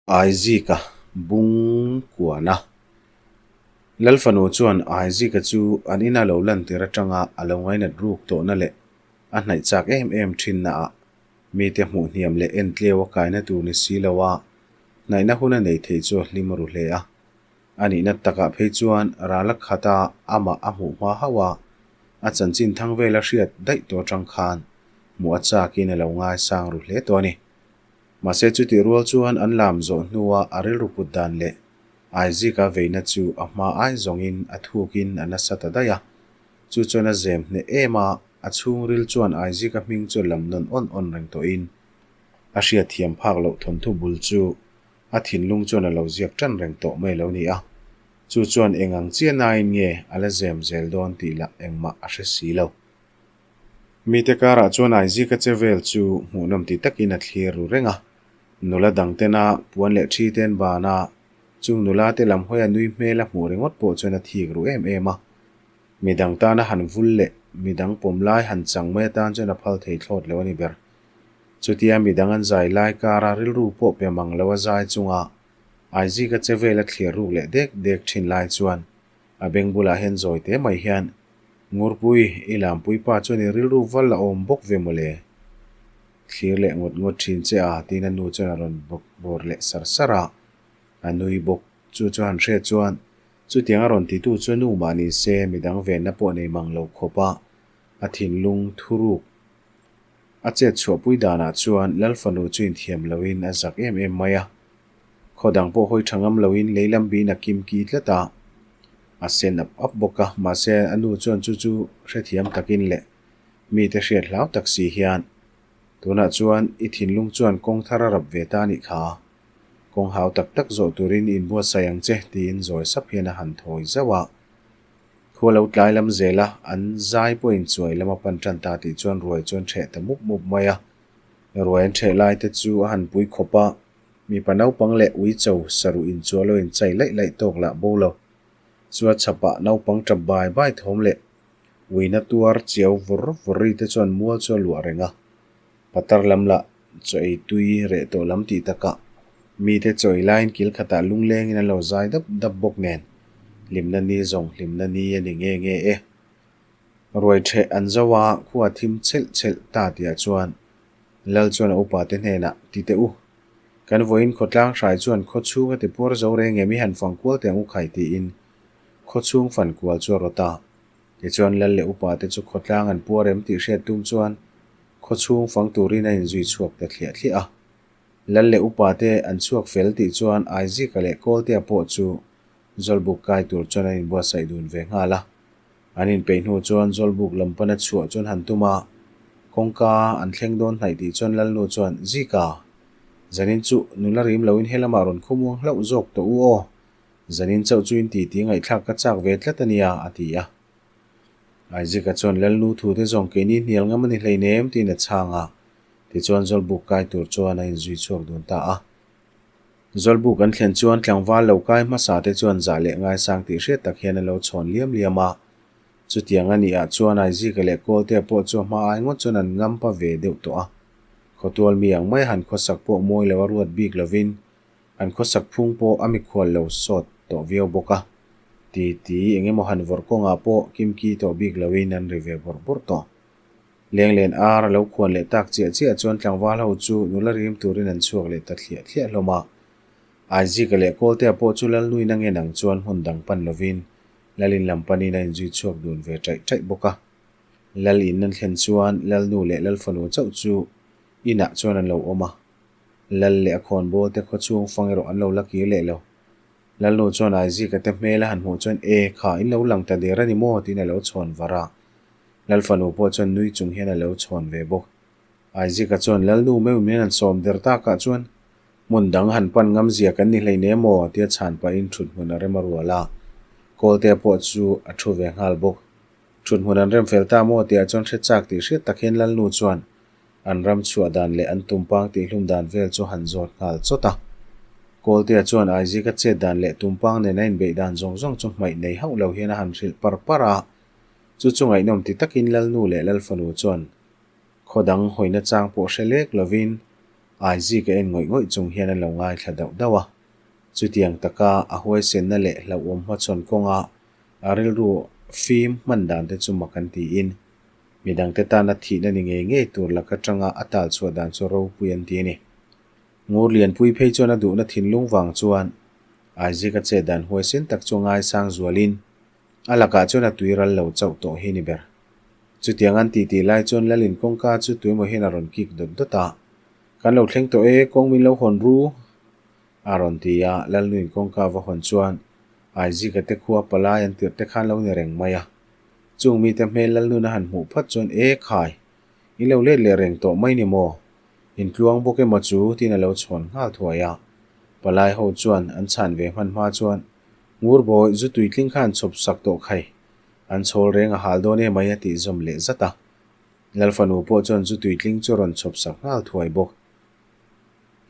Aizika bung kuan a. Lalfanu chuan Aizika chu an ina lo lantir atanga a lo ngainat ruk tawhna leh a hnaih chak em em thinna ah mite hmuh hniam leh entleu a kaina tur ni si lo a hnaihna hun a nei thei chu a hlim ru hle a. A nihna takah phei chuan ral a khat a, amah a hmuh hma hauh a, a chanchin thang vel a hriat daih tawh atang khan hmuh a chakin a lo ngaisang ru hle tawh a ni. Mahse chutih rual chuan an lam zawh hnua a rilru put dan leh Aizika veina chu a hma ai zawngin a thukin a nasa ta daih a. Chu chuan a zem hneh em a, a chhungril chuan Aizika hming chu lam nawn awn awn reng tawhin a hriatthiam phak loh thawnthu bul chu a thinlung chuan a lo ziak tan reng tawh mai lo ni a. Chu chuan eng ang chiahnain nge a la zem zel dawn tih lah engmah a hre si lo. Mite karah chuan Aizika che vel chu hmuhnawm ti takin a thlir ru reng a. Nula dang tena puan leh thi te an ban a, chung nula te lam hawia nui hmel a hmuh ringawt pawh chuan a thik ru em em a. Midang tana han vul leh midang pawm lai han chang mai atan chuan a phal thei thlawt lo a ni ber. Chutia midang an zai lai kara rilru pawh pe mang lo a zai chunga Aizika che vel a thlir ruk leh dek dek thin lai chuan a beng bulah hian zawi te mai hian Ngurpui, i lampui pa chuan i rilru val a awm bawk ve mawle. Thlir leh ngawt ngawt thin che a, tiin a nu chuan a rawn bawk bawr leh sar sar a. A nui bawk. Chu chu han hriat chuan chutiang a rawn titu chu nu mah ni se midang venna pawh nei mang lo khawp a, a thinlung thuruk a chet chhuahpui danah chuan Lalfanu chu inthiam loin a zak em em mai a. Khaw dang pawh hawi tha ngam loin lei lam biin a kim ki tlat a, a sen ap ap bawk a, mahse a nu chuan chu chu hrethiam takin leh mite hriat hlau tak si hian tunah chuan i thinlung chuan kawng thar a rap ve ta a nih kha, kawng hau tak tak zawh turin i inbuatsaih ang che tiin zawi sap hian a han thawi zauh a. Khua lo tlai lam zel a, an zai pawhin chuai lam a pan tan ta tih chuan ruai chuan ṭheh ta mup mup mai a, ruai an ṭheh lai te chu a han pui khawp a, Mipa naupang leh uicho saruh in chu a lo inchai laih laih tawk lah bo lo. Chua chhapah naupang tap bai bai thawm leh uina tuar chiau vur vur ri te chuan mual chu a luah reng a. Patar lam lah chaw ei tui reh tawh lam tih takah mite chaw ei laiin kil khatah lunglengin an lo zai dap dap bawk nen hlimna ni zawng hlimna ni a ni nge nge e. Ruai ṭheh an zo a, khua thim chhelh chhelh ta tihah chuan Lal chuan a upa te hnenah, Ti teh u, kan vawiin khawtlang hrai chuan khaw chhung a ti puar zo reng em i han fang kual teh ang u khai tiin khaw chhung fan kual chu a rawt a. Tichuan Lal leh upa te chu khawtlang an puar em tih hriat tum chuan khaw chhung fang turin a inzui chhuak ta thliah thliah a. Lal leh upa te an chhuak fel tih chuan Aizika leh Kawltea pawh chu Zawlbuk kai tur chuan an inbuatsaih dun ve nghal a. An inpeih hnu chuan Zawlbuk lam pana chhuah chuan han tum a, kawngka an thleng dawn hnaih tih chuan Lalnu chuan, Zika! Zanin chu nula rim loin helamah rawn khawmuang hlauh zawk tawh u aw. Zanin chauh chu in titi ngaihthlak ka chak ve tlat a nia, a ti a. Aizika chuan Lalnu thu te zawng keini hnial ngam a ni hleinem tiin a chhang a, tichuan Zawlbuk kai tur chuan a inzui chhuak dun ta a. Zawlbuk an thlen chuan tlangval lo kai hmasa te chuan zah leh ngaisang tih hriat tak hian a lo chhawn liam liam a. Chutiang a nih ah chuan Aizika leh Kawltea pawh chu a hma ai ngawt chuan an ngampa ve deuh tawh a. Khawtual mi ang mai han khawsak pawh mawi lo a ruat bik lovin an khawsak phung pawh a mikhual lo sawt tawh viau bawk a. Ti ti eng emaw han vawrh kawngah pawh kimki tawh bik loin an ri ve bawrh bawrh tawh. Lenglen ar a lo khuan leh tak chiah chiah chuan tlangval ho chu nula rim turin an chhuak leh ta thliah thliah hlawm a. Aizika leh Kawltea pawh chu Lalnuina ngen ang chuan hmun dang pan lovin Lalin lam panin a inzui chhuak dun ve ṭaih ṭaih bawk a. Lal in an thlen chuan Lalnu leh Lalfanu chauh chu inah chuan an lo awm a. Lal leh a khawnbawl te khaw chhung fang erawh an lo la kir leh lo. Lalnu chuan Aizika te hmel a han hmuh chuan E kha in lo lang ta der a ni maw tiin a lo chhawn var a. Lalfanu pawh chuan nui chung hian a lo chhawn ve bawk. Aizika chuan Lalnu meuh min han sawm der takah chuan hmun dang han pan ngam zia kan ni hlein em aw tia chhan pahin thut hmun a rem a rual a. Kawltea pawh chu a thu ve nghal bawk. Thut hmun an rem fel ta maw tihah chuan hre chak tih hriat tak hian Lalnu chuan an ram chhuah dan leh an tumpang tihhlum dan vel chu han zawt nghal chawt a. Kawltea chuan Aizika chet dan leh tumpang nen a inbeih dan zawng zawng chu hmaih nei hauh lo hian a han hrilh par par a. Chu chu ngaihnawm ti takin Lalnu leh Lalfanu chuan khaw dang hawina chang pawh hre lek lovin Aizika en ngawih ngawih chung hian an lo ngaithla dauh dauh a. Chutiang taka a huaisenna leh hlauhawm hmachhawn kawnga a rilru fim hman dan te chu mak an tiin, midangte tana thihna ni ngei ngei tur lak atanga a tal chhuah dan chu ropui an ti a ni. Ngur Lianpui phei chuan a duhna thinlung vang chuan Aizika chet dan huaisen tak chu a ngaisang zualin a lakah chuan a tui ral lo chauh tawh hi ni ber. Chutiang an tih tih lai chuan Lalin kawngka chu tuemaw hian a rawn kik dawt dawt a, Kan lo thleng tawh e, kawng min lo hawn ru a rawn ti a, Lalnuin kawngka va hawn chuan Aizika te khua palai an tirh te khan lo ni reng mai a. Chung mite hmel Lalnun a han hmuh phat chuan E khai, i lo let leh reng tawh mai ni maw? Intluang bawk emaw chu tiin a lo chhawn nghal thuai a. Palai ho chuan an chhan ve hman hma chuan Ngur bawi zu tuitling kha an chhawp sak tawh khai, an chhawl reng a hal dawn emai a tih zawm leh zat a. Lalfanu pawh chuan zu tuitling chu rawn chhawp sak nghal thuai bawk.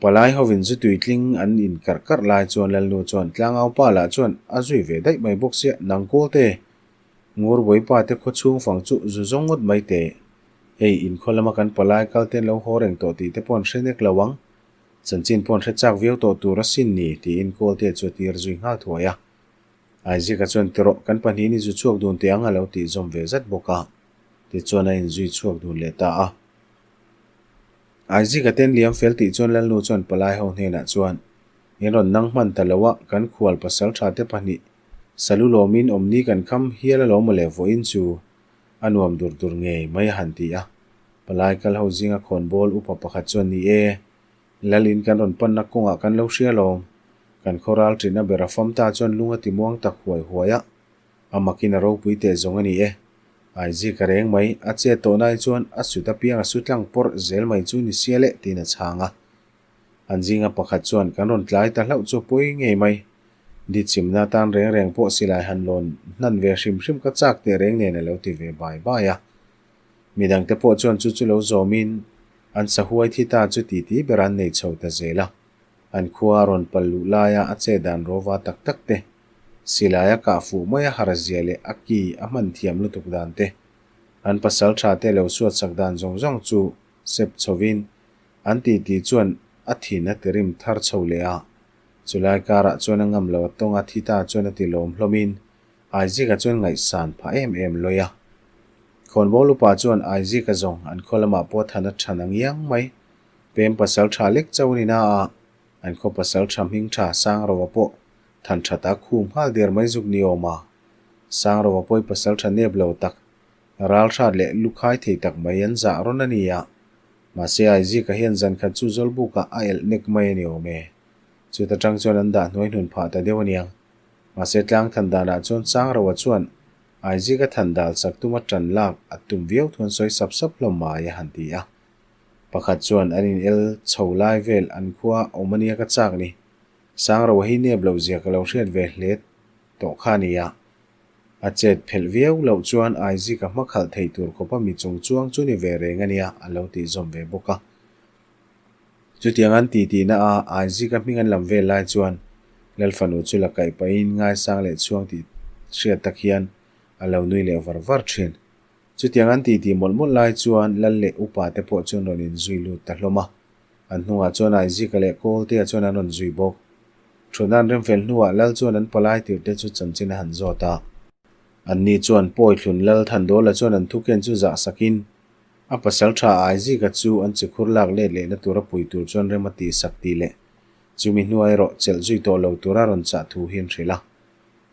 Palai hovin zu tuitling an in karh karh lai chuan Lalnu chuan Tlangau pa lah chuan a zui ve daih mai bawk sia, nang kawl te, Ngur bawi pa te khaw chhung fang chu zu zawng ngawt mai teh. Hei inkhaw lama kan palai kal ten lo haw reng tawh tih te pawh an hre nek lo ang. Chanchin pawh an hre chak viau tawh tur asin ni, tiin Kawlte chu a tir zui nghal thuai a. Aizika chuan tirawh kan pahnihin i zu chhuak dun teh ang a lo tih zawm ve zat bawk a. Tichuan a inzui chhuak dun leh ta a. Aizika ten liam fel tih chuan Lalnu chuan palai ho hnenah chuan, In rawn nang hman ta lo a, kan khual pasal tha te pahnih salu lawmin awmni kan kham hial alawm mawle vawiin chu a nuam dur dur ngei mai a han ti a. Palai kal ho zinga khawnbawl upa pakhat chuan ni e, Lalin kan rawn panna kawngah kan lo hria lawm. Kan khaw ral ṭinna ber a fam ta chuan lung a ti muang tak huai huai a. A makin a ropui teh zawng a ni e. Aizik a reng mai, a chet tawh nai chuan a sut apiang a su tlang pawrh zel mai chu ni sia leh tiin a chhang a. An zinga pakhat chuan kan rawn tlai ta hlauh chu pawi ngei mai. Di chimna tan reng reng pawh silai han lawn hnan ve hrim hrim ka chak teh reng nen a lo ti ve bai bai a. Midangte pawh chuan chu chu lo zawmin an sahuai thi ta chu titi ber an nei chho ta zel a. An khua a rawn pal luh laia a che dan rawva tak tak te, silai a kah fuh mai a har zia leh a ki a hman thiam lutuk dan te, an pasal tha te lo suat sak dan zawng zawng chu sep chhovin an titi chuan a thin a ti rim thar chho leh a. Chulai karah chuan a ngam lo a tawng a thi ta chuan a ti lawm hlawmin Aizika chuan ngaihsan phah em em lawi a. Khawnbawl upa chuan Aizika zawng an khaw lamah pawh than a than ang iang mai. Pem pasal tha lek chauh a ni na a, an khaw pasal tha hming tha Sangrova pawh than that a khum nghal der mai zuk ni awm a. Sangrova pawi pasal tha nep lo tak, ral hrat leh lu khai thei tak mai an zah rawn a ni a. Mahse Aizika hian zan khat chu Zawlbukah a elh nek mai a ni awm e. Chuta tang chuan an dah hnuai hnun phah ta deuh a niang. Mahse tlang than danah chuan Sangrova chuan Aizika than dal sak tuma tan lak a tum viau thuan sawi sap sap hlawm mai a han ti a. Pakhat chuan an in el chho lai vel an khua awm ania ka chak ni. Sangrova hi nep loh zia ka lo hriat ve hle tawh kha a ni a. A chet phelh viau loh chuan Aizika hma khalh thei tur khawpa mi chung chuang chu ni ve reng ania a lo tih zawm ve bawk a. Chutiang an ti tihna a Aizika hming an lam vel lai chuan Lalfanu chu la kaih pahin ngaisang leh chhuang tih hriat tak hian a lo nui leh var var thin. Chutiang an ti tih mawlh mawlh lai chuan Lal leh upa te pawh chuan rawn inzui lut ta hlawm a. An hnungah chuan Aizika leh Kawltea chuan an rawn zui bawk. Thutna an remfel hnuah Lal chuan an palai tirhte chu chanchin a han zawt a. Anni chuan Pawithlun Lal Thandawla chuan an thuken chu zah sakin A pasal tha Aizika chu an chikhur lak let lehna tura pui tur chuan rem a tihsak tih leh chumi hnuai erawh chelh zui tawh lo tura rawn chah thu hi an hrilh a.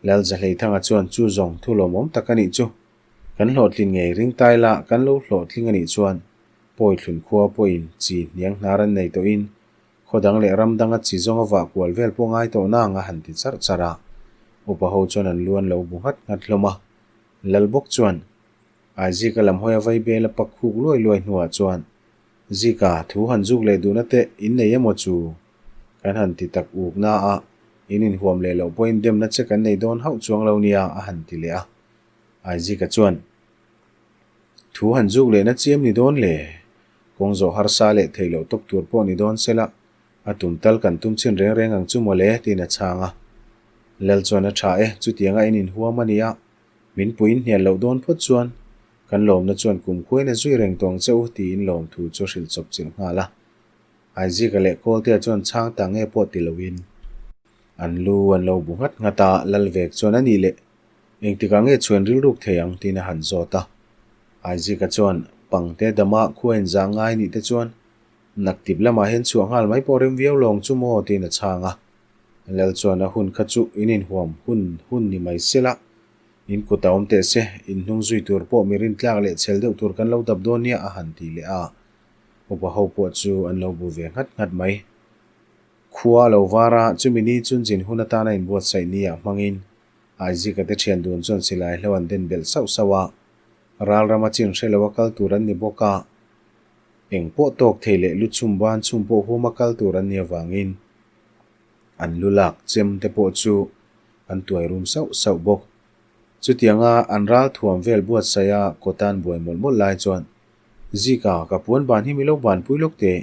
Lal Zahleithanga chuan chu zawng thu lawmawm tak a nih chu. Kan hlawhtlin ngei ring tai la kan lo hlawhtling a nih chuan Pawithlun khua pawhin chi hniang hnar an nei tawhin khaw dang leh ram danga chi zawng a vah kual vel pawh ngai tawh nang a han ti charh charh a. Upa ho chuan an lu an lo bu nghat nghat hlawm a. Lal bawk chuan Aizika lam hawi a vai bel a pak khuk luai luai hnuah chuan, Zika, thu han zuk leh duhna te in nei emaw chu? Kan han ti tak uk na a, in inhuam leh loh pawhin demna che kan nei dawn hauh chuang lo nia, a han ti leh a. Aizika chuan, Thu han zuk lehna chiam ni dawn le? Kawng zawh harsa leh theih loh tawp tur pawh ni dawn sela, a tum tal kan tum chin reng reng ang chu maw le? tiin a chhang a. Lal chuan a tha e, chutianga in inhuam a nia, Min puiin hnial loh dawn phawt chuan kan lawmna chuan kum khuain a zui reng tawng che u tiin lawmthu chu a hrilh chawp chilh nghal a. Aizika leh Kawltea chuan chhang ta nge pawh ti loin an lu an lo bu nghat nghat a, Lalvek chuan a nih leh engtikah nge chhuan rilruk thei ang tiin a han zawt a. Aizika chuan pangte dama khua inzah ngai nih te chuan naktip lamah hian chhuah nghal mai pawh rem viau lawng chu maw tiin a chhang a. Lal chuan a hun kha chu in inhuam hun hun ni mai sela, in kut a awm teh se, in hnung zui tur pawh mi rintlak leh chhel deuh tur kan lo dap dawn nia a han ti leh a. Upa ho pawh chu an lo bu ve nghat nghat mai. Khua a lo var a, chumi ni chun zin hun atana inbuatsaih ni ah hmangin Aizika te thian dun chuan silai hlo an den belh sauh sauh a, ral rama chin hre lo a kal tur an ni bawk a, eng pawh tawk thei leh lu chhum ban chhum pawh huam a kal tur an nih avangin an lu lak chem te pawh chu an tuai rum sauh sauh bawk. Chutianga an ral thuam vel buatsaih a kawtan buai mawlh mawlh lai chuan Zika, ka puan ban hi mi lo ban pui lawk teh.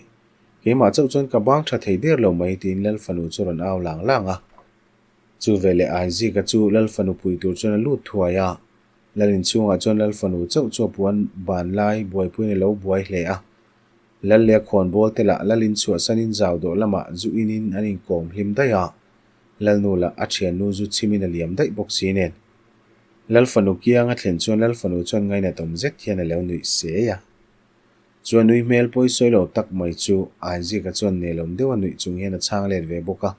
Keimah chauh chuan ka bang tha thei der lo mai tiin Lal fanu chu rawn au lang lang a. Chu veleh Aizika chu Lal fanu pui tur chuan a lut thuai a. Lal inchhungah chuan Lal fanu chauh chu a puan ban lai buaipuiin a lo buai hle a. Lal leh a khawnbawl te lah Lal in chhuahsanin zau dawh lamah zu inin an inkawm hlim daih a. Lalnu lah a thiannu zu chhimin a liam daih bawk si nen. Lal fanu kiang a thlen chuan Lal fanu chuan ngainatawm zet hian a lo nuih sei a. Chuan nui hmel pawi sawi lo tak mai chu Aizika chuan nelawm deuha nuih chung hian a chhang let ve bawk a.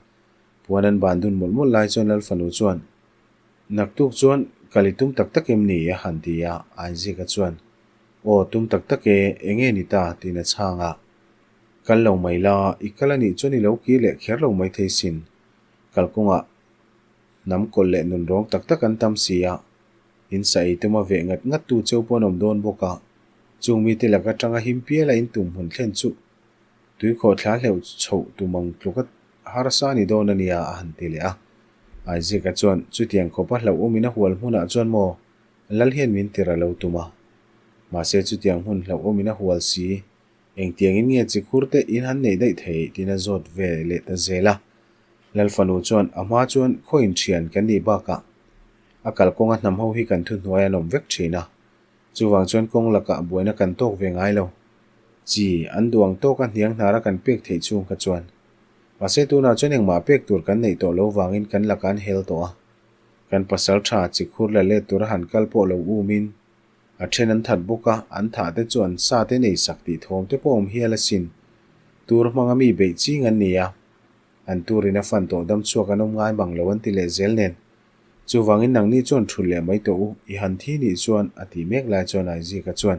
Puan an ban dun mawlh mawlh lai chuan Lal fanu chuan, Naktuk chuan kal i tum tak tak em ni? a han ti a. Aizika chuan, Aw, tum tak tak e, eng nge ni ta? tiin a chhang a. Kal lo mai la, i kal a nih chuan i lo kir leh kher lo mai thei sin. Kalkawngah hnam kawlh leh nun rawng tak tak an tam si a, in sa ei tuma veh ngat ngat tu cheu pawh an awm dawn bawk a, chung mite lak atanga him piala in tum hmun thlen chu tuikhawh thla hleuh chhoh tum ang tluka harsa a ni dawn a nia a han ti leh a. Isaac-a chuan chutiang khawpa hlauhawmin a hual hmunah chuan maw Lal hian min tir a lo tum a, mahse chutiang hmun hlauhawmin a hual si Engtiangin nge chikhur te in han neih daih thei tiin a zawt ve leh ta zel a. Lal fanu chuan a hma chuan khawiin thian kan nih bakah a kalkawnga hnam ho hi kan thuhnuai an awm vek thin a. Chuvang chuan kawng lakah buaina kan tawk ve ngai lo. Chi an duh ang tawka hniang hnara kan pek theih chhung kha chuan. Mahse tunah chuan engmah pek tur kan neih tawh lo vangin kan lakah an hel tawh a. Kan pasal tha chikhur la let tura han kal pawh lo umin A then an that bawk a, an thah te chu an sa te nei sak tih thawm te pawh awm hial asin. Tur hmanga mi beih ching an ni a, an turin a fan tawh dam chhuak an awm ngai mang lo an ti leh zel nen. Chuvangin nangni chuan thulh leh mai tawh u, i han thi nih chuan a tih mek lai chuan Aizika chuan,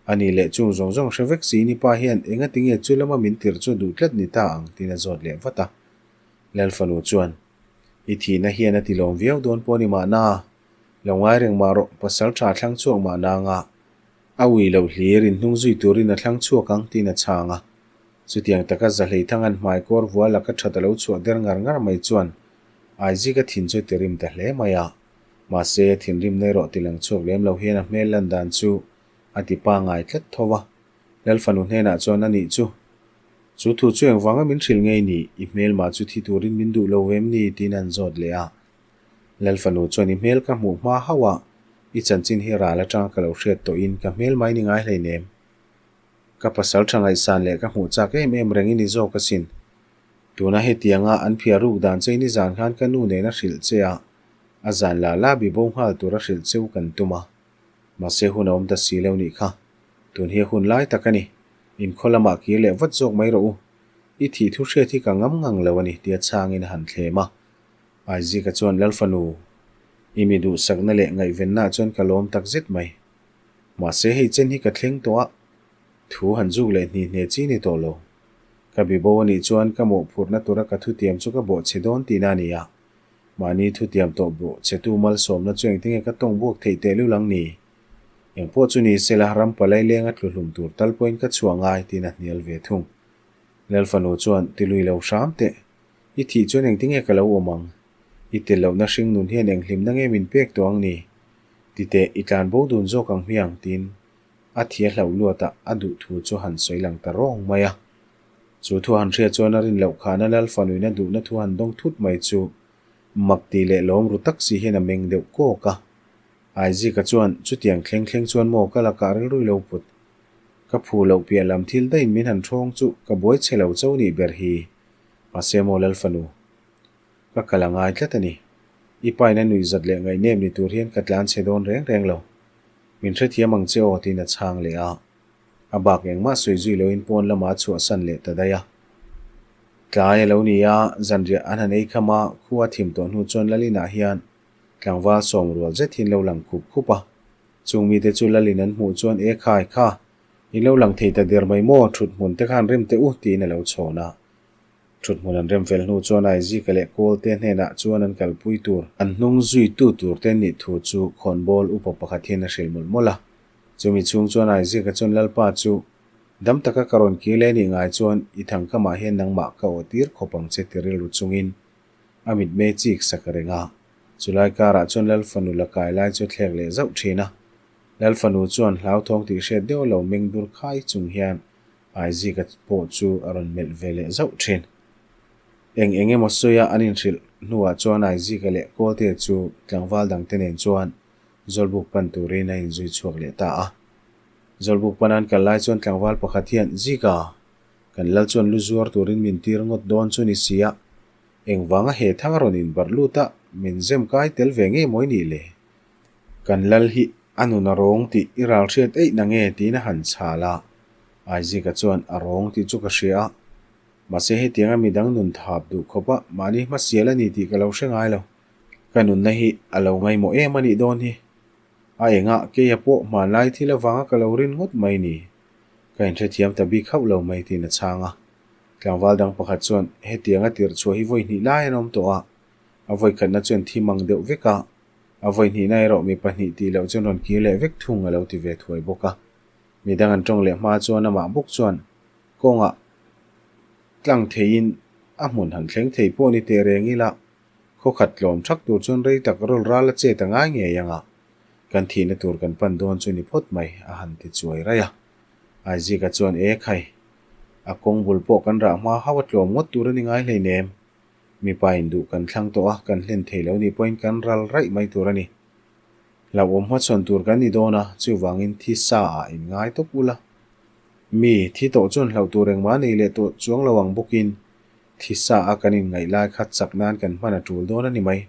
A nih leh chung zawng zawng hre vek si ni pa hian engati nge chu lama min tirh chu duh tlat ni ta ang tiin a zawt leh vat a. Lalfanu chuan, I thihna hian a ti lawm viau dawn pawh ni mahna, Lo ngai reng mah rawh, pasal tha thlang chhuak mah nanga a ui loh hlir in hnung zui turin a thlang chhuak ang tiin a chhang a. Chutiang taka Zahleithanga'n hmai kawr vua laka that a lo chhuah der ngar ngar mai chuan Aizika thin chu ti rim ta hle mai a. Mahse, thinrimna erawh ti lang chhuak lem lo hian a hmel lan dan chu a ti pangai tlat tho va. Lalfanu hnenah chuan a nih chu, Chu thu chu engvanga min hrilh ngei ni? I hmelmah chu thi turin min duh lo em ni? tiin an zawt leh a. Lalfanu chuan i hmel ka hmuh hma hauh a, i chanchin hi ral atanga ka lo hriat tawhin ka hmel mai ni ngai hleinem. Ka pasal tha ngaihsan leh ka hmuh chak em em reng i ni zawk asin. Tuna hetianga an phiar ruk dan che i ni zan khan ka nu nen a hrilh che a, a zan la la bibo nghal tur a hrilh cheu kan tum a. Mahse hun a awm ta si lo nih kha. Tun hi a hun lai tak a ni. Inkhaw lamah kir leh vat zawk mai rawh u. I thih thu hriat hi ka ngam ngang lo a ni tia chhangin a han thlem a. Aizika chuan Lalfanu, i mi duhsakna leh ngaihvennaah chuan ka lawm tak zet mai. Mahse hei chen hi ka thleng tawh a, thu han zuk leh hni hne chi ni tawh lo. Ka bibo a nih chuan ka mawhphurhna tura ka thutiam chu ka bawhchhe dawn tihna a ni a. Mahni thutiam tawh bawhchhetu malsawmna chu engtinge ka tawng buak theih tehlul ang ni? Engpawh chu ni sela ram palai lenga tlu hlum tur tal pawhin ka chhuah ngai tiin a hnial ve thung. Lalfanu chuan tilui lo hram teh. I thih chuan engtinge ka lo awm ang? I tel lohna hring nun hian eng hlimna nge min pek tawh ang ni? Ti teh, i tlan bo dun zawk ang hmiang, tiin a thi a hlauh luat a, a duh thu chu han sawi lang ta rawng mai a. Chu thu han hriat chuan a rin loh khana Lal fanuin a duhna thu han dawng thut mai chu mak tih leh lawm ru tak si hian a meng deuh kawk a. Aizika chuan, Chutiang thleng thleng chuan maw ka lakah rilrui lo put? Ka phu loh piah lam thil daihin min han ṭhawng chu ka buai chhe lo cho nih ber hi. Mahse maw Lalfanu, ka kal a ngai tlat a ni. I pain a nuihzat leh ngaihnem ni tur hian ka tlan chhe dawn reng reng lo. Min hrethiam ang che aw tiin a chhang leh a. A bak engmah sawi zui loin pawn lamah a chhuahsan leh ta daih a. Tlai a lo ni a, zanriah an han ei kham a, khua a thim tawh hnu chuan Lalinah hian tlangval sawm rual zet hi an lo lang khup khup a. Chung mite chu Lalin an hmuh chuan E khai kha, in lo lang thei ta der mai maw, thut hmun te khan rem teh u tiin a lo chhawn a. Thut hmun an rem fel hnu chuan Aizika leh Kawlte hnenah chuan an kalpui tur, an hnung zuitu tur te nih thu chu khawnbawl upa pakhat hian a hrilh mawlh mawlh a. Chumi chhung chuan Aizika chuan Lalpa chu, Dam taka ka rawn kir leh nih ngai chuan i thangkamah hian nangmah ka aw tir khawp ang che ti rilru chungin a mitmei chik sak reng a. Chulai karah chuan Lalfanu la kai lai chu a thlek leh zauh thin a. Lalfanu chuan hlauthawng tih hriat deuh lo meng dur khai chung hian Aizika pawh chu a rawn melh ve leh zauh thin. Eng eng emaw sawi a an inhrilh hnuah chuan Aizika leh Kawltea chu tlangval dangte nen chuan Zawlbuk pan turin a inzui chhuak leh ta a. Zawlbuk pan an kal lai chuan tlangval pakhat hian, Zika, kan lal chuan lu zuar turin min tir ngawt dawn chu ni si a, engvanga he thang a rawn inbarh lut a, min zem kai tel ve ngei mawi nih le? Kan lal hi a nun a rawng tih i ral hriat eih na nge tiin a han chhal a. Aizika chuan a rawng tih chu ka hria a, mahse hetianga midang nun thap duh khawp a mahni hmasial a ni tih ka lo hre ngai lo. Ka nunna hi a lo ngaimawh em a nih dawn hi. A engah keia pawh hmanlai thil avanga ka lo rin ngawt mai ni. Ka inhrethiam ta bik hauh lo mai tiin a chhang a. Tlangval dang pakhat chuan hetianga tirh chhuah hi vawi hnih lai an awm tawh a, a vawi khatna chuan thi mang deuh vek a, a vawi hnihna erawh mi pahnih tih loh chuan rawn kir leh vek thung a lo ti ve thuai bawk a. Midang an tawng leh hma chuan amah bawk chuan kawngah tlang theiin a hmun han thleng thei pawh ni teh reng ila Khaw khat tlawm thak tur chuan rei tak rawl ral a chet a ngai ngei ang a, kan thihna tur kan pan dawn chu ni phawt mai, a han ti chuai raih a. Aizika chuan, E khai, a kawng bul pawh kan rah hma hauh a tlawm ngawt tur a ni ngai hleinem. Mipa in duh kan thlang tawh a, kan hlen thei lo nih pawhin kan ral raih mai tur a ni. Hlauhawm hmachhawn tur kan ni dawn a, chuvangin thi sa ah in ngai tawp ula. Mi, thi tawh chuan hlauh tur engmah nei leh tawh chuang lo ang bawkin Thi sa a kan inngaih lai kha chak nan kan hman a tul dawn a ni mai.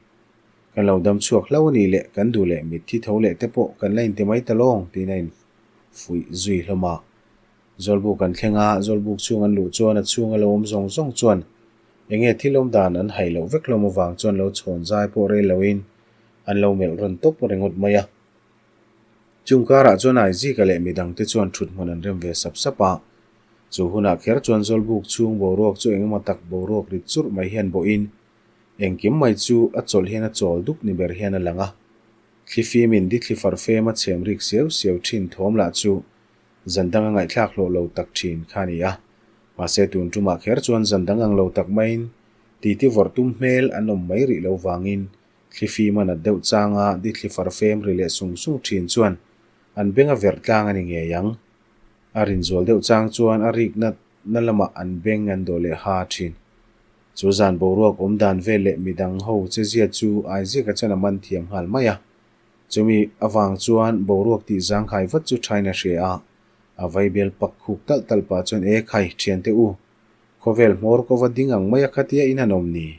Kan lo dam chhuak hlo a nih leh kan duh leh mitthi tho leh te pawh kan la inti mai ta lawng tiin a infuih zui hlawm a. Zawlbuk an thleng a, zawlbuk chhung an luh chuan a chhung a lo awm zawng zawng chuan enge thil awm dan an hai loh vek hlawm avang chuan lo chhawn zai pawh rel loin an lo melh rawn tawp ringawt mai a. Chung karah chuan Aizika leh midangte chuan thuthmun an rem ve sap sap a. Chu hunah kher chuan Zawlbuk chhung boruak chu engemaw tak boruak rit churh mai hian bawhin engkim mai chu a chawlh hian a chawl dup ni ber hian a lang a. Thlifimin dithli farfem a chhem rik siau siau thin thawm lah chu zan dang a ngaihthlak hlawh lo tak thin kha a ni a. Mahse tun tumah kher chuan zan dang ang lo tak maiin titi vawrh tum hmel an awm mai rih lo vangin thlifim a nat deuh changa dithli farfem ri leh sung sung thin chuan an beng a verh tlang a ni ngei ang. A rinzual deuh chang chuan a rik nat na lamah an beng an dawh leh ha thin. Chu zan boruak awm dan vel leh midang ho che zia chu Isaac-a chuan a man thiam nghal mai a. Chumi avang chuan boruak tih zangkhai vat chu thain a hria a, a vaibel pak khuk talh talh pah chuan E khai, thiante u, khawvel hmawr ko va ding ang mai a khatia in han awm ni?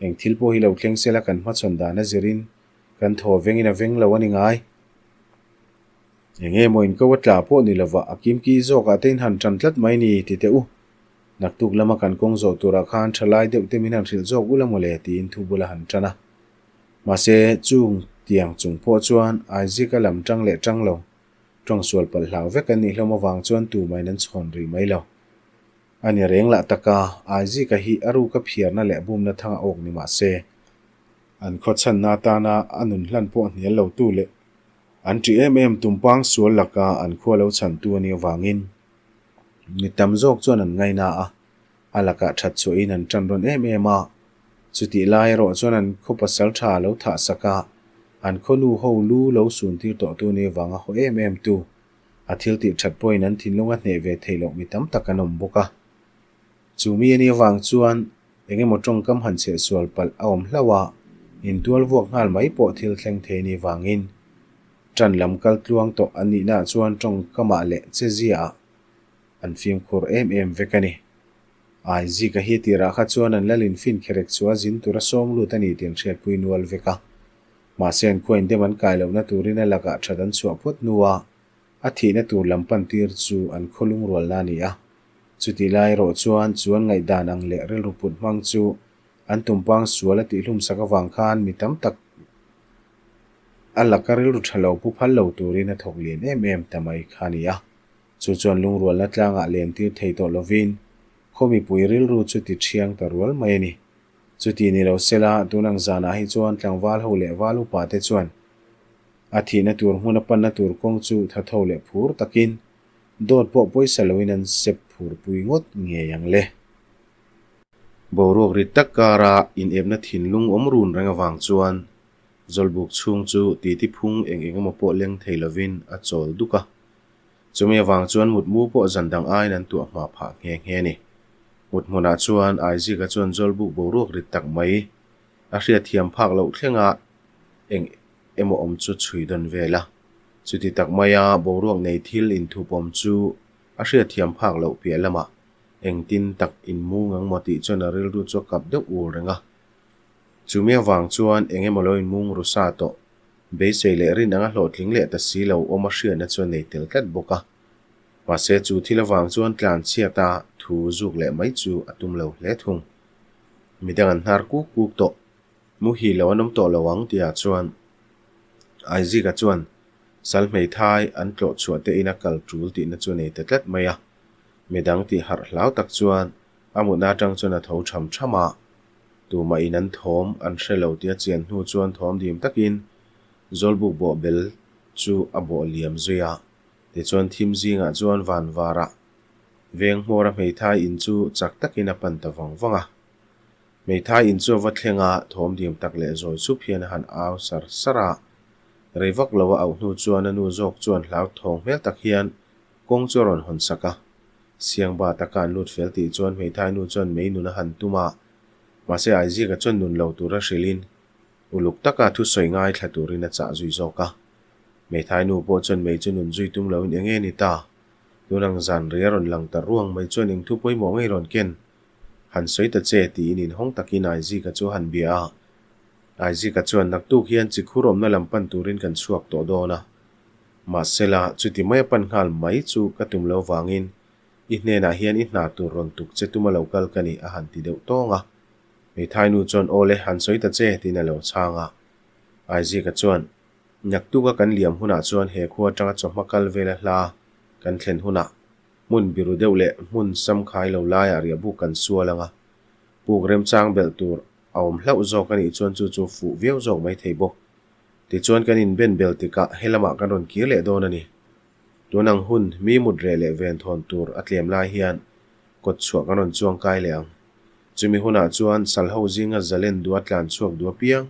Eng thil pawh hi lo thleng sela kan hmachhawn dan a zirin kan thaw vengin a veng lo a ni ngai. Eng nge maw inko a tla pawh ni lova a kimki zawkah te in han tan tlat mai ni ti teh u. Naktuk lama kan kawng zawh turah khan tha lai deuh te min han hrilh zawk ula mawle tiin thu bula han tan a. Mahse chung tiang chung pawh chuan Isaac-a lam tang leh tang lo, tawng sual palh hlau vek an nih hlawm avang chuan tumahin an chhawn rih mai lo. A ni reng lah taka Isaac-a hi a ruka phiarna leh bumna thang a awk ni mahse an khawchhanna atana a nun hlan pawh hnial lo tu leh An ṭih em em tumpang sual laka an khua lo chhantu a nih avangin mi tam zawk chuan an ngaina a, a lakah ṭhat chhuahin an ṭan rawn em em a. Chutih lai erawh chuan an khaw pasal ṭha lo thah sak a, an khaw nu ho lu lo sun tir tawhtu a nih avanga haw em em tu, a thil tih ṭhat pawhin an thinlung a hneh ve theih loh mi tam tak an awm bawk a. Chu mi a nih avang chuan eng emaw tawngkam han chheh sual palh a awm hlauh a, intual vuak nghal mai pawh thil thleng thei a nih vangin ṭan lam kal tluang tawh an nihnaah chuan tawngkamah leh che ziaah. An fimkhur em em vek a ni. Aizika hi tirah kha chuan an lalin fin kherek chu a zin tura sawm lut a ni tih an hriatpui nual vek a. Mahse an khuain dem an kai lohna turin a lakah that an chhuah phawt hnua a thihna tur lam pan tir chu an khaw lungrualna a ni a. Chutih lai erawh chuan chu an ngaihdan ang leh rilru put hmang chu an tumpang sual a tihhlum sak avang khan mi tam tak a laka rilru tha lo pu phal lo turin a thawk lian em em ta mai kha a ni a. Chu chuan lungrualna tlangah len tir thei tawh lovin khaw mipui rilru chu ti thiang ta rual mai a ni. Chuti ni lo sela, tun ang zanah hi chuan tlangval ho leh val upa te chuan a thihna tur hmun a panna tur kawng chu thatho leh phur takin dawt pawh pawisa loin an sep phur pui ngawt ngei ang le. Boruak rit tak kara inepna thinlung awm run reng avang chuan Zawlbuk chhung chu titi phung eng eng emaw pawh leng thei lovin a chawl duk a. Chumi avang chuan mutmu pawh zan dang aiin an tuah hma phah nghe nghe a ni. Mut hmunah chuan Aizika chuan Zawlbuk boruak rit tak mai a hriatthiam phak loh thlenga eng emaw awm chu chhui dawn vel a. Chuti tak maia boruak nei thil inthup awm chu a hriatthiam phak loh piah lamah engtin tak inmung ang maw tih chuan a rilru chu a kap deuh ur reng a. Chumi avang chuan eng emaw lo inmung ru sa tawh Beisei leh rin anga hlawhtling leh ta si lo awm a hriatna chu a nei tel tlat bawk a. Mahse chu thil avang chuan tlan chhiata thu zuk leh mai chu a tum lo hle thung. Midang an hnar kuk kuk tawh. Muhil lo an awm tawh lo ang tihah chuan Aizika chuan sal hmeithai an tlawh chhuah te ina kal tul tihna chu a nei ta tlat mai a. Midang tih harh hlau tak chuan a mutna atang chuan a tho tham tham a. Tumah in an thawm an hre lo tih a chian hnu chuan thawm dim takin Zawlbuk bawh bel chu a bawh liam zui a. Tichuan thim zingah chuan van varah veng hmawra hmeithai in chu chak takin a pan ta vang vang a. Hmeithai in chu a va thleng a, thawm dim tak leh zawi sup hian a han au sar sar a. Rei vak lo a auh hnu chuan a nu zawk chuan hlauthawng hmel tak hian kawng chu a rawn hawn sak a. Siangba taka an lut fel tih chuan hmeithai nu chuan mei nun a han tum a, mahse Aizika chuan nun lo tura hrilhin uluk taka thusawi ngaithla turin a chah zui zawk a. Hmeithai nu pawh chuan mei chu nun zui tum loin eng nge ni ta? Tun ang zan ri a rawn lang ta ruang mai chuan eng thu pawimawh ngei rawn ken? Han sawi ta che tiin inhawng takin Aizika chu a han bia a. Aizika chuan naktuk hian chikhur awmna lam pan turin kan chhuak tawh dawn a. Mahsela, chuti mai a pan nghal mai chu ka tum lo vangin i hnenah hian i hna tur rawn tuk che tuma lo kal ka ni a han ti deuh tawng a. Hmeithai nu chuan aw le, han sawi ta che tiin a lo chhang a. Aizika chuan, Naktuka kan liam hunah chuan he khua atanga chawhma kal vela hla kan thlen hunah hmun biru deuh leh hmun samkhai lo laiah riahbuk kan sual ang a, puk remchang belh tur a awm hlauh zawk a nih chuan chu chu fuh viau zawk mai thei bawk. Tichuan kan inben bel tikah helamah kan rawn kir leh dawn a ni. Tun ang hun mi mut reh leh ven thawn tur a tlem lai hian kawt chhuah kan rawn chuang kai leh ang. Chumi hunah chuan salho zinga zalen dua tlan chhuak dua piang,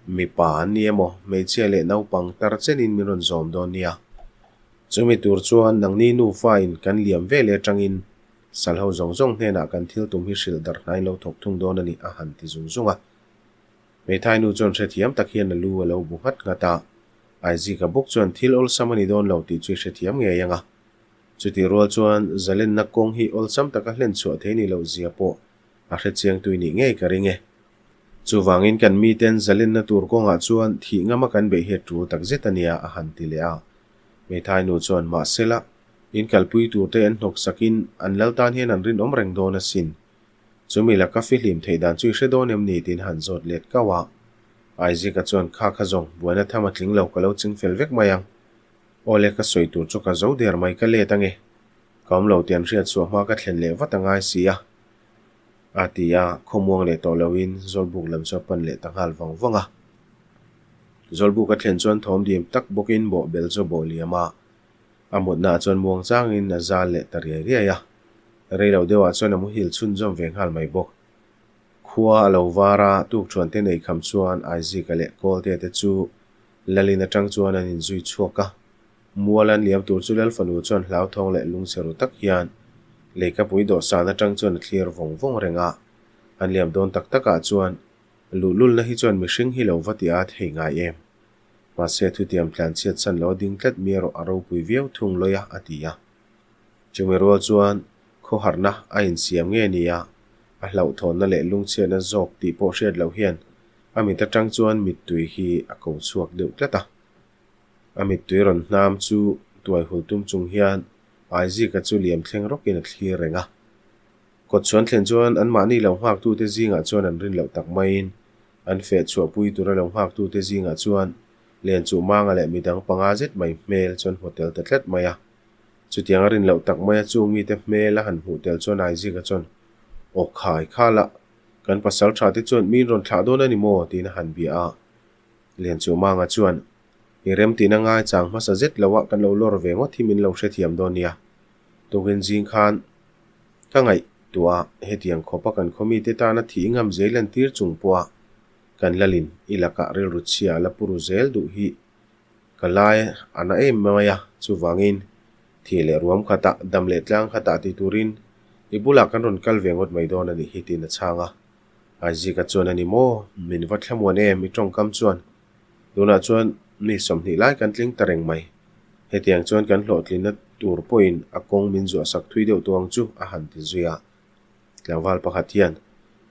mipa an ni emaw, hmeichhia leh naupang tar chenin min rawn zawm dawn nia. Chumi tur chuan nangni nufa in kan liam ve leh atangin salho zawng zawng hnenah kan thil tum hi hrilh darh hnain lo thawk thung dawn a ni a han ti zung zung a. Hmeithai nu chuan hrethiam tak hian a lu a lo bu nghat nghat a, Aizika bawk chuan thil awlsam a ni dawn lo tih chu i hrethiam ngei ang a. Chutih rual chuan zalenna kawng hi awlsam taka hlen chhuah thei ni loh zia pawh a hrechiangtui nih ngei ka ring e. Chuvangin kan miten zalenna tur kawngah chuan thih ngama kan beih hi a tul tak zet a nia a han ti leh a. Hmeithai nu chuan mahsela in kalpui turte an hnawk sakin an lal tan hian an rinawm reng dawn asin. Chumi laka fihlim theih dan chu i hre dawn em ni tiin han zawt let kau a. Isaac-a chuan kha kha zawng buaina tham a tling lo ka lo ching fel vek mai ang. Awle ka sawi tur chu ka zo der mai ka let ange. Ka awm lo tih an hriat chhuah hma ka thlen leh vat a ngai si a. A ti a, khawmuang leh tawh loin Zawlbuk lam chu a pan leh ta nghal vang vang a. Zawlbuk a thlen chuan thawm dim tak bawkin bawhbel chu a bawh liam a. A mutnaah chuan muang changin a zal leh ta riai riai a, rei lo deuhah chuan a muhil chhunzawm ve nghal mai bawk. Khua a lo var a, tukṭhuan te nei kham chuan Aizika leh Kawltea te chu Lalin aṭang chuan an inzui chhuak a. Mual an liam tur chu Lalfanu chuan hlauthawng leh lungchhe ru tak hian leikapui dawhsan aṭang chuan a thlir vawng vawng reng a. An liam dawn tak takah chuan luhlulna hi chuan mihring hi lo va ti a thei ngai em? Mahse, thutiam tlan chhiat chhan lo a ding tlat mi erawh a ropui viau thung lawi a, a ti a. Chumi rual chuan khawharna a insiam nge nia, a hlauhthawnna leh lungchhiatna zawk tih pawh hriat loh hian a mit atang chuan mittui hi a ko chhuak deuh tlat a. A mittui rawn hnam chu tuai hul tum chung hian Aizika chu liam thleng rawkin a thlir reng a. Kawt chhuan thlen chuan anmahni lo nghaktute zingah chuan an rin loh tak maiin an feh chhuahpui tura lo nghaktute zingah chuan Lianchuh Manga leh midang panga zet mai hmel chuan hmu tel ta tlat mai a. Chutiang a rin loh tak maia chung mite hmel a han hmuh tel chuan Aizika chuan, Aw khai khala, kan pasal tha te chuan min rawn thlah dawn a ni maw? tiin a han bia a. Lianchuh Manga chuan, I remtihna ngai chang hmasa zet loah kan lo lawr ve ngawt hi min lo hrethiam dawn nia. Tukin zing khan ka ngaihtuah a, hetiang khawpa kan khaw mite tana thih ngam zel an tir chung pawha kan lalin i lakah rilru chhia a la pu ru zel duh hi ka lai a na em mai a, chuvangin thih leh ruam khatah, dam leh tlang khatah ti turin i bulah kan rawn kal ve ngawt mai dawn a nih hi tiin a chhang a. Aizika chuan a ni maw? Min va thlamuan em i tawngkam chuan Tunah chuan mi 20 lai kan tling ta reng mai. Hetiang chuan kan hlawhtlinna tur pawhin a kawng min zuahsak thui deuh tawh ang chu a han ti zui a. Tlangval pakhat hian,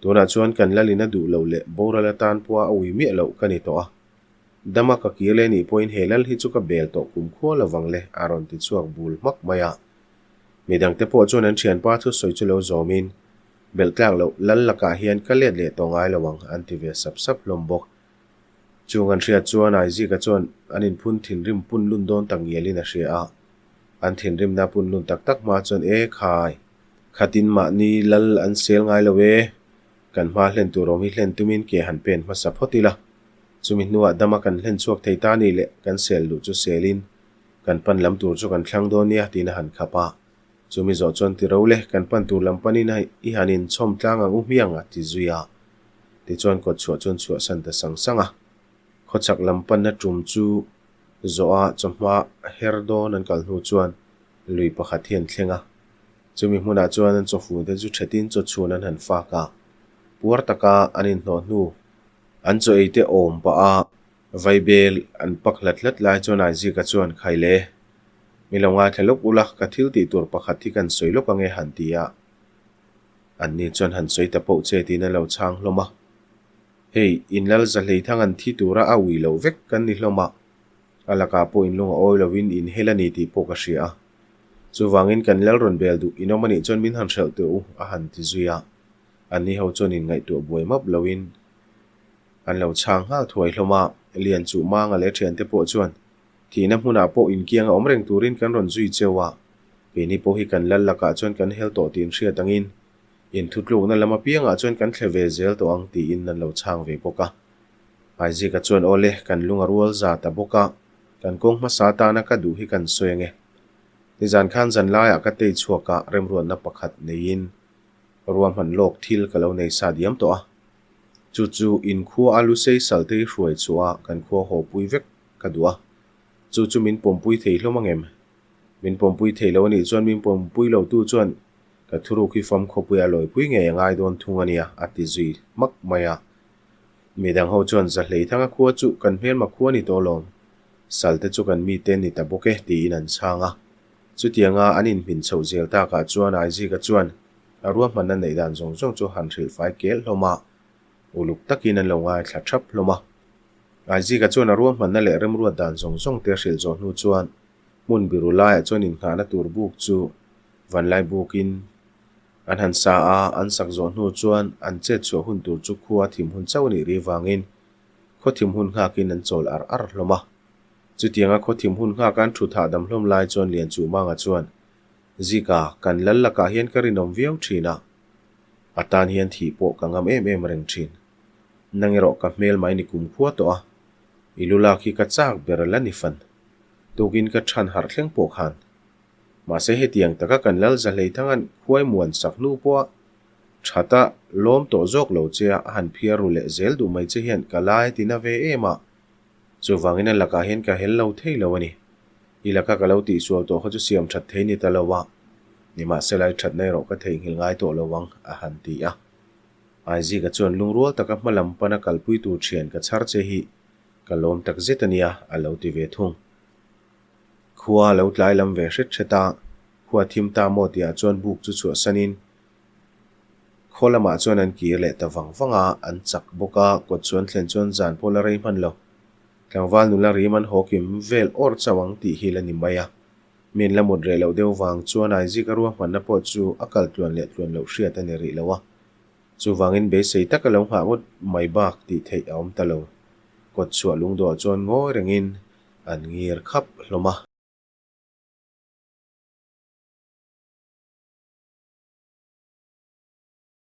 Tunah chuan kan lalin a duh loh leh boral atan pawha a ui miah loh ka ni tawh a. Dama ka kir leh nih pawhin he lal hi chu ka bel tawh kum khua lo vang le a rawn ti chhuak bul hmak mai a. Midangte pawh chuan an thianpa thusawi chu lo zawmin, Belh tlak loh lal lakah hian ka let leh tawh ngai lo ang an ti ve sap sap hlawm bawk. Chung an hriat chuan Aizika chuan an inphun thinrim pun lun dawn tak ngialin a hria a. An thinrimna pun lun tak tak hma chuan E khai! Khatin mahni lal an sel ngai lo e, kan hma hlen tur awm hi hlen tumin ke han pen hmasa phawt ila. Chumi hnuah dama kan hlen chhuak thei ta ni leh kan sel luh chu selin kan pan lam tur chu kan thlang dawn nia tiin a han khap a. Chumi zawh chuan ti ro le, kan pan tur lam panin i han inchhawm tlang ang u hmiang a ti zui a. Tichuan kawtchhuah chuan chhuahsan ta sang sang a. Khawchhak lam panna tum chu zawha chawhma her dawn an kal hnu chuan lui pakhat hi an thleng a. Chumi hmunah chuan an chawfun te chu thetin chawchhun an han fak a. Puar taka an inhnawh hnu an chaw ei te awm pah a vaibel an pak hlat hlat lai chuan Aizika chuan Khaile, mi lo ngaithla lawk ula, ka thil tih tur pakhat hi kan sawi lawk ange han ti a. Anni chuan han sawi ta poh che tiin an lo chhang hlawm a. Hei, in lal zahlei thang an thi tura a ui loh vek kan ni hlawm a, a lakah pawh in lung a awi lovin in hel a ni tih pawh ka hria a. Chuvangin kan lal rawn bel duh in awm a nih chuan min han hrelh teh u, a han ti zui a. Anni ho chuan in ngaihtuah buai map loin an lo chhang nghal thuai hlawm a. Lian chuh Manga leh thiante pawh chuan Thihna hmunah pawh inkiang a awm reng turin kan rawn zui cheu a, keini pawh hi kan lal lakah chuan kan hel tawh tih inhriat angin inthutlukna lam apiangah chuan kan thle ve zel tawh ang tiin an lo chhang ve bawk a. Aizika chuan aw le, kan lung a rual za ta bawk a, kan kawng hmasa atana ka duh hi kan sawi ange. Nizan khan zanlaiah ka tei chhuak a, remruatna pakhat neiin ruahman lawk thil ka lo nei sa diam tawh a. Chu chu inkhua a lusei salte hi hruai chhuah a kan khua haw pui vek Ka duh a, chu chu min pawmpui thei hlawm ang em? Min pawmpui thei lo a nih chuan min pawmpui lo tu chuan ka thuruk hi fam khawpui a lawipui ngei a ngai dawn thung a nia, a ti zui hmak mai a. Midang ho chuan Zahleithanga khua chu kan hmelma khua ni tawh lawm, sal te chu kan mite ni ta bawk e tiin an chhang a. Chutianga an inhmin chhoh zel takah chuan Aizika chuan a ruahmanna neih dan zawng zawng chu han hrilhfai kel hlawm a, uluk takin an lo ngaithla thap hlawm a. Aizika chuan a ruahmanna leh remruat dan zawng zawng te a hrilh zawh hnu chuan hmun biru laiah chuan innghahna tur buk chu vanlai bukin an han sa a, an sak zawh hnu chuan an chet chhuah hun tur chu khua thim hun chauh a nih ri vangin khaw thim hun nghakin an chawl ar ar hlawm a. Chutianga khaw thim hun nghak an thut hahdam hlawm lai chuan Lianchuhmanga chuan, Zika, kan lal lakah hian ka rinawm viau thin a, a tan hian thih pawh ka ngam em em reng thin. Nang erawh ka hmel mai ni kum khua tawh a, i lu lak hi ka chak ber la ni fan. Tukin ka chhan harh thleng pawh khan. Mahse hetiang taka kan lal zahlei thangan khuai muan sak hnu pawha thata lawm tawh zawk lo che a, a han phiar ru leh zel duh mai che hian ka lai a ti na ve em a. Chuvangin a lakah hian ka hel lo thei lo a ni. I laka ka lo tihsual tawh kha chu siam that thei ni ta lo a, nimahsela i thatna erawh ka theihnghilh ngai tawh lo ang, a han ti a. Aizika chuan lungrual taka hma lam pana kalpui tur thian ka chhar che hi ka lawm tak zet a nia, a lo ti ve thung. Khua a lo tlai lam ve hret hret a, Khua thim ta maw tihah chuan buk chu chhuahsanin khaw lamah chuan an kir leh ta vang vang a, an chak bawk a, kawt chu an thlen chuan zan pawh la rei hman lo. Tlangval nula rim an haw kim vel awr chauh ang tih hi la ni mai a. Mi an la mut reh loh deuh vang chuan Aizika ruahmanna pawh chu a kal tluan leh tluan loh hriat a ni rih lo a. Chuvangin beisei taka lo nghah ngawt mai bak tih theih a awm ta lo. Kawt chhuah lungdawh chuan ngawi rengin an ngir khap hlawm a.